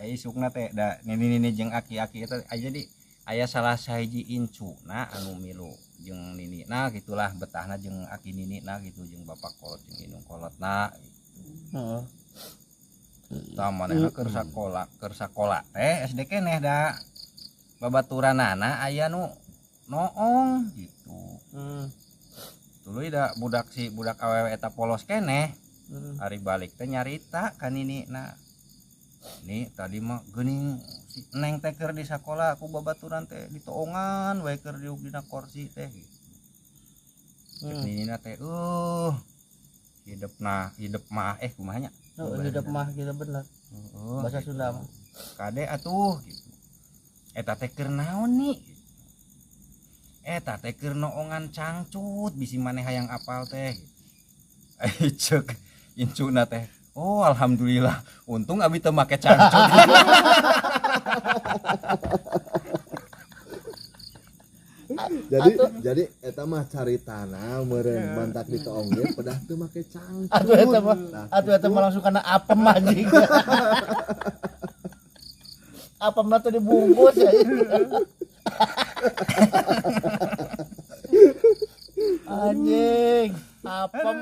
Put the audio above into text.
Isukna teh da nini-nini jeung aki-aki eta aya, jadi aya salah sahiji incuna anu milu jeung nini nah gitulah, betahna jeung aki nini nah gitu, jeung bapak kolot jeung indung kolotna. Heeh. Tah, manehna keur sakola teh SD keneh, da babaturanana aya nu noong gitu. Tuluy da budak, si budak awewe eta polos keneh. Hari balik teh nyarita ka nini nah, nih tadi mah geuning si neng teh keur di sakola ku babaturan teh ditoongan we keur diuk dina kursi teh gitu. Cek ninina teh hidup, nah hidup mah kumaha nya? Oh, hidup mah gitu, bener. Heeh, Bahasa gitu. Sunda mah. Kade atuh gitu, eta teh keur naon nih? Eta teh keur noongan cangcut, bisi maneh hayang apal teh gitu. Cek incuna teh, oh alhamdulillah, untung abi teu make cangcut. Jadi eta mah caritana meureun mantak ditoong ge pedah teu make cangcut. Atuh eta mah, Nah, atuh eta mah langsung kana apem anjing. Apemna tuh dibungkus ya. Anjing, apem.